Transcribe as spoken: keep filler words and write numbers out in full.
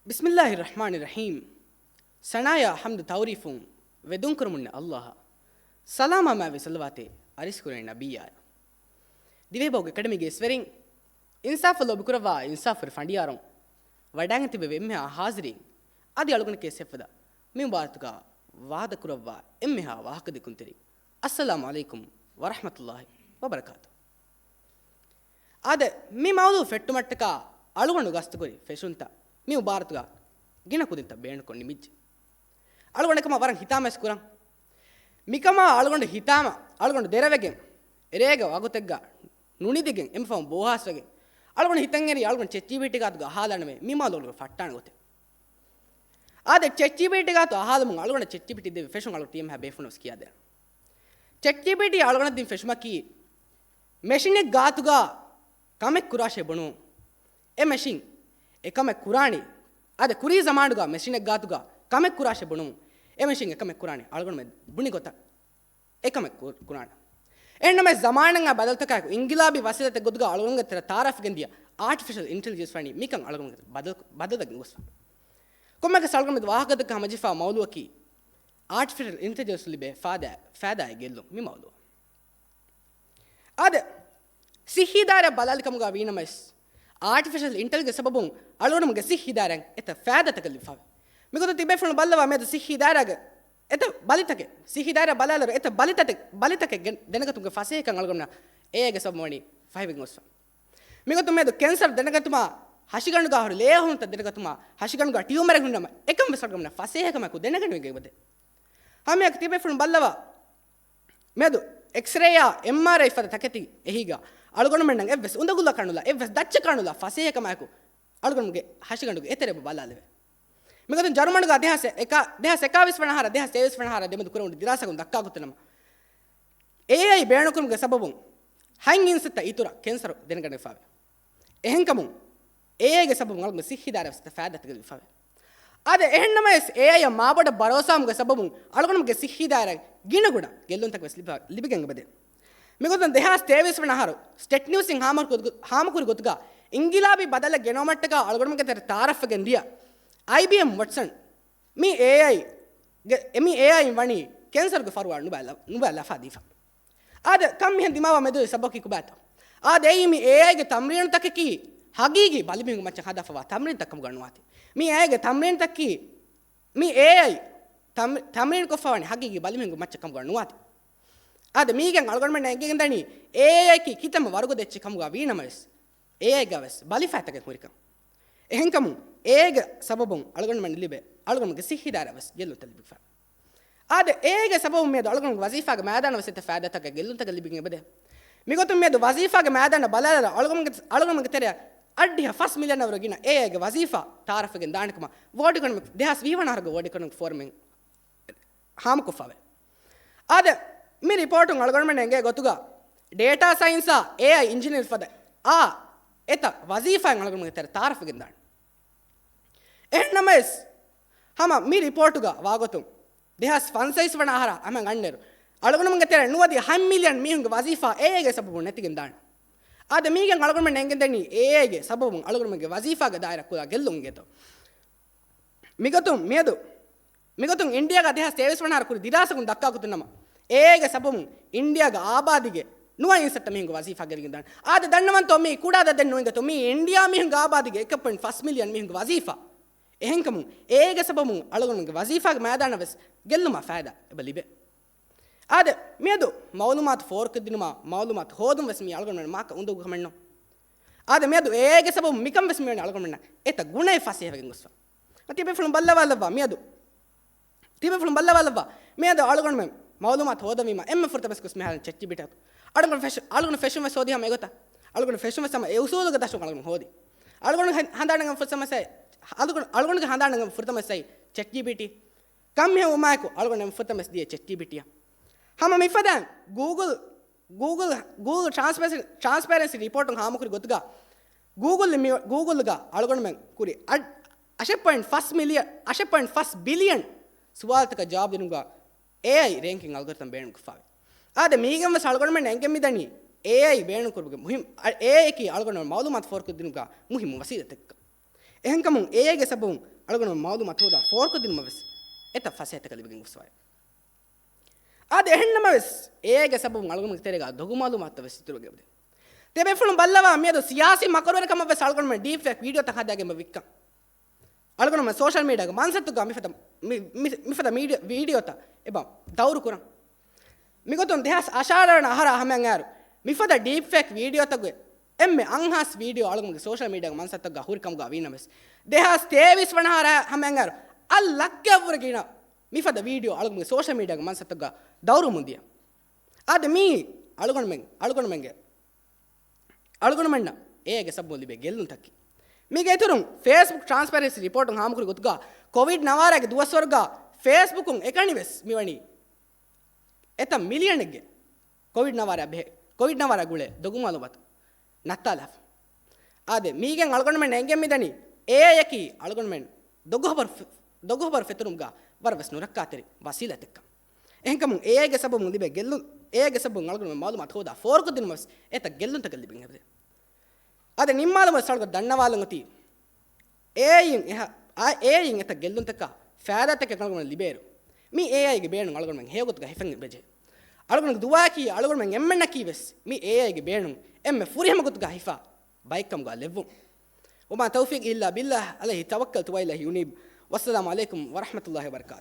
ބިސްމިއްލާހި ރަޙްމާނި ރަޙީމް. ސަނާޔާ ޙަމްދު ތަޢުރީފުން ވެދުންކުރަމުންނެ އައްލާހަށް. ސަލާމާ މާވި ޞަލަވާތެއް އަރިސްކުރޭ ނަބިއްޔާއަށް. ދިވެހިބަހުގެ އެކަޑަމީގެ އިސްވެރިން، އިންސާފު ލޯބިކުރައްވާ އިންސާފުވެރި ފަނޑިޔާރުން، ވަޑައިގެން ތިބެވި އެންމެހާ ޙާޒިރީން، އަދި އަޅުގަނޑަކީ އެއްފަދަ މި މުބާރާތުގަ ވާދަކުރައްވާ އެންމެހާ ވާހަކަދެއްކުންތެރިން، އައްސަލާމު ޢަލައިކުމް ވަރަޙްމަތުﷲި ވަބަރަކާތު. އާދެ، މި މައުޟޫޢު ފެއްޓުމަށްޓަކާ އަޅުގަނޑު ގަސްތުކުރި ފެށުންތައް މި މުބާރާތުގަ ގިނަ ކުދިންތައް ބޭނުންކޮށް ނިމިއްޖެ. އަޅުގަނޑު އެކަމަށް ވަރަށް ހިތާމަވެސް ކުރަން. މިކަމާ އަޅުގަނޑު ހިތާމަ އަޅުގަނޑު ދެރަވެގެން، ރޭގެ ވަގުތެއްގަ ނުނިދިގެން އެންމެ ފަހުން ބޯހާސްވެގެން، އަޅުގަނޑު ހިތަށް އެރި އަޅުގަނޑު ޗެޓް ޖީޕީޓީ ގާތުގަ އަހާލާނަމޭ މި މައުޟޫޢު ފައްޓާނެ ގޮތެއް. އާދެ، ޗެޓް ޖީޕީޓީ ގާތު އަހާލުމުން އަޅުގަނޑަށް ޗެޓް ޖީޕީޓީ ދެއްވި ފެށުން އަޅުގަނޑު ތީއެމްއެހާ ބޭފުޅުން ވެސް ކިޔާދޭން. ޗެޓް ޖީޕީޓީ އަޅުގަނޑަށް ދިން ފެށުމަކީ، މެޝިނެއް ގާތުގަ ކަމެއް ކުރާށޭ ބުނުމުން، އެ މެޝިން އެ ކަމެއް ކުރާނީ، އާދެ، ކުރީ ޒަމާނުގަ މެޝިނެއް ގާތުގަ ކަމެއް ކުރާށޭ ބުނުމުން، އެ މެޝިން އެ ކަމެއް ކުރާނީ އަޅުގަނޑުމެން ބުނި ގޮތަށް އެ ކަމެއް ކު-، ކުރާނެ. އެހެންނަމަވެސް ޒަމާނަށް އައި ބަދަލުތަކާއެކު، އިންގިލާބީ ވަސީލަތެއް ގޮތުގަ އަޅުގަނޑުގެ ތެރެ ތަޢާރަފްވެގެން ދިޔަ އާޓިފިޝަލް އިންޓެލިޖެންސް ވަނީ މިކަން އަޅުގަނޑުގެ ބަދަލު، ބަދަލުތަކުގެ ގޮސްފަ. ކޮންމެއަކަސް އަޅުގަނޑު މެދު ވާހަކަދައްކަން ހަމަޖެހިފާ މައުޟޫޢަކީ އާޓިފިޝަލް އިންޓެލިޖެންސް ލިބޭ ފާދަ، ފާދައާއި ގެއްލުން މި މައުޟޫޢު. އާދެ، ސިއްހީ ދާއިރާ ބަލާލި ކަމުގަ ވީނަމަވެސް، އާޓިފިޝަލް އިންޓެލިޖެންސް ސަބަބުން އަޅުގަނޑުމެންގެ ސިއްހީ ދާއިރާއަށް އެތައް ފައިދާތަކެއް ލިބިފަވޭ. މިގޮތަށް ތިބޭފުޅުން ބައްލަވާ މިއަދު ސިއްހީ ދާއިރާގެ އެތައް ބަލިތަކެއް، ސިއްހީ ދާއިރާ ބަލާލިއިރު އެތައް ބަލިތަކެއް، ބަލިތަކެއް ގެ-، ދެނެގަތުމުގެ ފަސޭހަކަން އަޅުގަނޑުމެންނަށް އޭއައިގެ ސަބަބުން ވަނީ ފަހިވެގެން ގޮސްފަ. މިގޮތުން މިއަދު ކެންސަރު ދެނެގަތުމާ، ހަށިގަނޑުގަ ހުރި ލޭ އަހުންތައް ދެނެގަތުމާ، ހަށިގަނޑުގަ ޓިއުމަރެއް ހުންނަމަ، އެކަން ވެސް އަޅުގަނޑުމެންނަށް ފަސޭހަކަމާއެކު ދެނެގަނެވިގެން އެބަދޭ. ހަމައެކަ ތިބޭފުޅުން ބައްލަވާ މިއަދު އެކްސްރޭއާ، އެމްއާރްއައި ފަދަ ތަކެތި އެހީގަ އަޅުގަނޑުމެންނަށް އެއްވެސް އުނދަގުލަކާ ނުލާ، އެއްވެސް ދައްޗަކާ ނުލާ ފަސޭހަކަމާއެކު އަޅުގަނޑުގެ ހަށިގަނޑުގެ އެތެރެ އެބަ ބަލާލެވޭ. މިގޮތުން ޖަރުމަނުގަ ދެހާސް އެކާ، ދެހާސް އެކާވީސް ވަނަ އަހަރާ، ދެހާސް ތޭވީސް ވަނަ އަހަރާ ދެމެދު ކުރެވުނު ދިރާސާގުން ދައްކާ ގޮތުން ނަމަ، އޭއައި ބޭނުންކުރުމުގެ ސަބަބުން ހަތް އިންސައްތަ އިތުރަށް ކެންސަރު ދެނެގަނެފަވޭ. އެހެންކަމުން، އޭއައިގެ ސަބަބުން އަޅުގަނޑު ސިއްހީ ދާއިރާ ވެސް އެތައް ފައިދާތަކެއް ލިބިފަވޭ. އާދެ، އެހެންނަމަވެސް، އޭއައިއަށް މާބޮޑަށް ބަރޯސާވުމުގެ ސަބަބުން އަޅުގަނޑުމެންގެ ސިއްހީ ދާއިރާ ގިނަގުނަ ގެއްލުންތަކެއް ވެސް ލިބި-، ލިބިގެން އެބަދޭ. މިގޮތުން ދެހާސް ތޭވީސް ވަނަ އަހަރު ސްޓެޓް ނިއުސްއިން ހާމަކުރި ގޮ-، ހާމަކުރި ގޮތުގަ އިންގިލާބީ ބަދަލެއް ގެނައުމަށްޓަކާ އަޅުގަނޑުމެންގެ ތެރެ ތަޢާރަފްވެގެން ދިޔަ އައިބީއެމް ވޮޓްސަން މި އޭއައި ގެ-، މި އޭއައި ވަނީ ކެންސަރުގެ ފަރުވާ ނުބައި ލަ-، ނުބައި ލަފާ ދީފަ. އާދެ، ކަން މިހެން ދިމާވާ މެދުވެރި ސަބަބަކީ ކޮބާތޯ؟ އާދެ، އެއީ މި އޭއައިގެ ތަމްރީނުތަކަކީ ހަގީގީ ބަލިމީހުންގެ މައްޗަށް ހަދާފަވާ ތަމްރީނުތައް ކަމުގަ ނުވާތީ. މި އޭއައިގެ ތަމްރީނުތަކަކީ، މި އޭއައި ތަމް-، ތަމްރީނު ކޮށްފަވާނީ ހަގީގީ ބަލިމީހުންގެ މައްޗަށް ކަމުގަ ނުވާތީ. އާދެ، މީގެން އަޅުގަނޑުމެން އެނގިގެން ދަނީ އޭއައިއަކީ ކިތަންމެ ވަރުގަދަ އެއްޗެއް ކަމުގަ ވީނަމަވެސް، އޭއައިގަ ވެސް ބަލިފައިތަކެއް ހުރިކަން. އެހެންކަމުން، އޭގެ ސަބަބުން އަޅުގަނޑުމެން ލިބޭ، އަޅުގަނޑުގެ ސިއްހީ ދާއިރާ ވެސް ގެއްލުންތައް ލިބިފަ. އާދެ، އޭގެ ސަބަބުން މިއަދު އަޅުގަނޑުގެ ވަޒީފާގެ މައިދާނަށް ވެސް އެތައް ފައިދާތަކެއް ގެއްލުންތަކެއް ލިބިގެން އެބަދޭ. މިގޮތުން މިއަދު ވަޒީފާގެ މައިދާނަށް ބަލާލާ އަޅުގަނޑުގެ، އަޅުގަނޑުގެ ތެރެއަށް އަށްޑިހަ ފަސް މިލިއަނަށް ވަރު ގިނަ އޭއައިގެ ވަޒީފާ ތައާރަފްވެގެން ދާނެ ކަމަށް ވޯޑް އިކޮނޮމިކް، ދެހާސް ވިހި ވަނަ އަހަރުގެ ވޯޑް އިކޮނޮމިކް ފޯރަމެއް ހާމަކޮށްފަވޭ. އާދެ، މި ރިޕޯޓުން އަޅުގަނޑުމެން އެނގޭ ގޮތުގަ، ޑޭޓާ ސައިންސާ އޭއައި އިންޖިނިއަރ ފަދަ އާ އެތައް ވަޒީފާއެއް އަޅުގަނޑުމެންގެ ތެރެ ތައާރަފްވެގެން ދާނެ. އެހެން ނަމަވެސް، ހަމަ މި ރިޕޯޓުގަ ވާގޮތުން، ދެހާސް ފަންސަވީސް ވަނަ އަހަރާ ހަމަ ގަންނައިރު، އަޅުގަނޑުމެންގެ ތެރެ ނުވަދިހަ މިލިއަން މީހުންގެ ވަޒީފާ އޭއައިގެ ސަބަބުން ނެތިގެން ދާނެ. އާދެ، މީގެން އަޅުގަނޑުމެން އެނގެން ދަނީ އޭއައިގެ ސަބަބުން އަޅުގަނޑުމެންގެ ވަޒީފާގެ ދާއިރާ ކުލަ ގެއްލުން އިނގޭތޯ. މިގޮތުން މިއަދު، މިގޮތުން އިންޑިއާގަ ދެހާސް ތޭވީސް ވަނަ އަހަރު ކުރި ދިރާސާގުން ދައްކާ ގޮތުން ނަމަ، އޭއައިގެ ސަބަބުން އިންޑިއާގެ އާބާދީގެ ނުވަ އިންސައްތަ މީހުންގެ ވަޒީފާ ގެއްލިގެން ދާނެ. އާދެ، ދަންނަވަންތޯ މީ ކުޑަ އަދަދެއް ނޫން އިނގޭތޯ، މީ އިންޑިއާ މީހުންގެ އާބާދީގެ އެކެއް ޕޮއިންޓް ފަސް މިލިއަން މީހުންގެ ވަޒީފާ. އެހެންކަމުން އޭއައިގެ ސަބަބުން އަޅުގަނޑުމެންގެ ވަޒީފާގެ މައިދާނަށް ވެސް ގެއްލުމާ ފައިދާ އެބަ ލިބޭ. އާދެ، މިއަދު މައުލޫމާތު ފޯރުކޮށްދިނުމާ، މައުލޫމާތު ހޯދުން ވެސް މީ އަޅުގަނޑުމެން މާކަ އުނދަގޫ ކަމެއްނު. އާދެ، މިއަދު އޭއައިގެ ސަބަބުން މިކަން ވެސް މިވަނީ އަޅުގަނޑުމެންނަށް އެތައް ގުނައެއް ފަސޭހަވެގެން ގޮސްފަ. ތިބޭފުޅުން ބައްލަވާލައްވާ މިއަދު. ތިބޭފުޅުން ބައްލަވާލައްވާ މިއަދު އަޅުގަނޑުމެން މައުލޫމާތު ހޯދަންވީމާ އެންމެ ފުރަތަމަ ވެސް މިހާރު ޗެޓް ޖީޕީޓީ އަޅުގަނޑު ފެށު-، އަޅުގަނޑު ފެށުން ވެސް ހޯދީ ހަމަ އެގޮތަށް. އަޅުގަނޑު ފެށުން ވެސް ހަމަ އެ އުސޫލުގެ ދަށުން އަޅުގަނޑު ހޯދީ. އަޅުގަނޑު ހަ-، ހަނދާން ނަގަން ފުރަތަމަ ވެސް، އަޅުގަނޑު، އަޅުގަނޑުގެ ހަނދާން ނަގަން ފުރަތަމަ ވެސް ޗެޓް ޖީޕީޓީ. ކަން މިހެން ވުމާއެކު އަޅުގަނޑު އެންމެ ފުރަތަމަ ވެސް ދިޔަ ޗެޓް ޖީޕީޓީއަށް. ހަމަ މިފަދައިން ގޫގުލް، ގޫގުލް، ގޫގުލް ޓްރާންސްޕޭރެންސީ، ޓްރާންސްޕޭރެންސީ ރިޕޯޓުން ހާމަކުރި ގޮތުގަ ގޫގުލް މި-، ގޫގުލްގަ އަޅުގަނޑުމެން ކުރި އަށް-، އަށެއް ޕޮއިންޓް ފަސް މިލިއަން، އަށެއް ޕޮއިންޓް ފަސް ބިލިއަން ސުވާލުތަކަށް ޖަވާބު ދިނުމުގަ އޭއައި ރޭންކިން އަލްގޮރިތަމް ބޭނުންކޮށްފަވޭ. އާދެ، މީގެން ވެސް އަޅުގަނޑުމެން އެނގެން މިދަނީ އޭއައި ބޭނުންކުރުމުގެ މުހިން-، އަ-، އޭއައިއަކީ އަޅުގަނޑު މައުލޫމާތު ފޯރުކޮށްދިނުމުގަ މުހިއްމު ވަސީލަތެއްކަން. އެހެންކަމުން އޭއައިގެ ސަބަބުން އަޅުގަނޑު މައުލޫމާތު ހޯދާ ފޯރުކޮށްދިނުމަށް ވެސް އެތައް ފަސޭހަތަކަށް ލިބިގެން ގޮސްފައި. އާދެ، އެހެންނަމަވެސް، އޭގެ ސަބަބުން އަޅުގަނޑުގެ ތެރޭގަ ދޮގު މައުލޫމާތުތައް ވެސް އިތުރުވެގެން ދޭ. ތިޔަބޭފުޅުން ބައްލަވާ، މިއަދު ސިޔާސީ މަކަރުވެރިކަމަށް ވެސް އަޅުގަނޑުމެން ޑީޕް ފޭކް ވީޑިއޯތައް ހަދާގެން ވިއްކަން. އަޅުގަނޑުމެން ސޯޝަލް މީޑިއާގެ މަންސަތުގަ މިފަދަ، މި، މި، މިފަދަ މީޑިއާ، ވީޑިއޯތައް އެބަ ދައުރު ކުރަން. މިގޮތުން ދެހާސް އަށާރަ ވަނަ އަހަރާ ހަމައަށް އައިރު، މިފަދަ ޑީޕް ފޭކް ވީޑިއޯތަކުގެ އެންމެ އަންހާސް ވީޑިއޯ އަޅުގަނޑުގެ ސޯޝަލް މީޑިއާގެ މަންސަތުގަ ހުރި ކަމުގަ ވީނަމަވެސް، ދެހާސް ތޭވީސް ވަނަ އަހަރާ ހަމައަށް އައިރު، އަށް ލައްކައަށްވުރެ ގިނަ މިފަދަ ވީޑިއޯ އަޅުގަނޑުގެ ސޯޝަލް މީޑިއާގެ މަންސަތުގަ ދައުރުވަމުން ދިޔަ. އާދެ، މީ އަޅުގަނޑުމެން، އަޅުގަނޑުމެންގެ، އަޅުގަނޑުމެންނަށް އޭގެ ސަބަބުން ލިބޭ ގެއްލުންތަކީ. މީގެ އިތުރުން ފޭސްބުކް ޓްރާންސްޕެރެންސީ ރިޕޯޓުން ހާމަކުރި ގޮތުގަ، ކޮވިޑް ނަވާރަގެ ދުވަސްވަރުގަ ފޭސްބުކުން އެކަނިވެސް މިވަނީ އެތައް މިލިއަނެއްގެ ކޮވިޑް ނަވާރަ ބެހޭ، ކޮވިޑް ނަވާރަ ގުޅޭ ދޮގު މައުލޫމާތު ނައްތާލާފަ. އާދެ، މީގެން އަޅުގަނޑުމެން އެނގެން މިދަނީ، އޭއައިއަކީ އަޅުގަނޑުމެން ދޮގު ހަބަރު ފެ-، ދޮގު ހަބަރު ފެތުރުމުގަ ވަރަށް ވެސް ނުރައްކާތެރި ވަސީލަތެއްކަން. އެހެންކަމުން އޭއައިގެ ސަބަބުން ލިބޭ ގެއްލުން، އޭއައިގެ ސަބަބުން އަޅުގަނޑުމެން މައުލޫމާތު ހޯދާ ފޯރުކޮށްދިނުމަށް ވެސް އެތައް ގެއްލުންތަކެއް ލިބިގެން ހެދޭ. އާދެ، ނިންމާލުމަށް އަޅުގަނޑު ދަންނަވާލަން އޮތީ، އޭއައިއިން އެހާ، އާ، އޭއައިއިން އެތައް ގެއްލުންތަކާ ފައިދާތަކެއް އަޅުގަނޑުމެން ލިބޭއިރު، މި އޭއައިގެ ބޭނުން އަޅުގަނޑުމެން ހެޔޮގޮތުގަ ހިފެން ވެޖެ. އަޅުގަނޑުގެ ދުޢާއަކީ އަޅުގަނޑުމެން އެންމެންނަކީ ވެސް މި އޭއައިގެ ބޭނުން އެންމެ ފުރިހަމަ ގޮތުގަ ހިފާ ބައެއްކަމުގަ ލެއްވުން. وما توفيقي إلا بالله عليه توكلت وإليه أنيب. والسلام عليكم ورحمة الله وبركاته.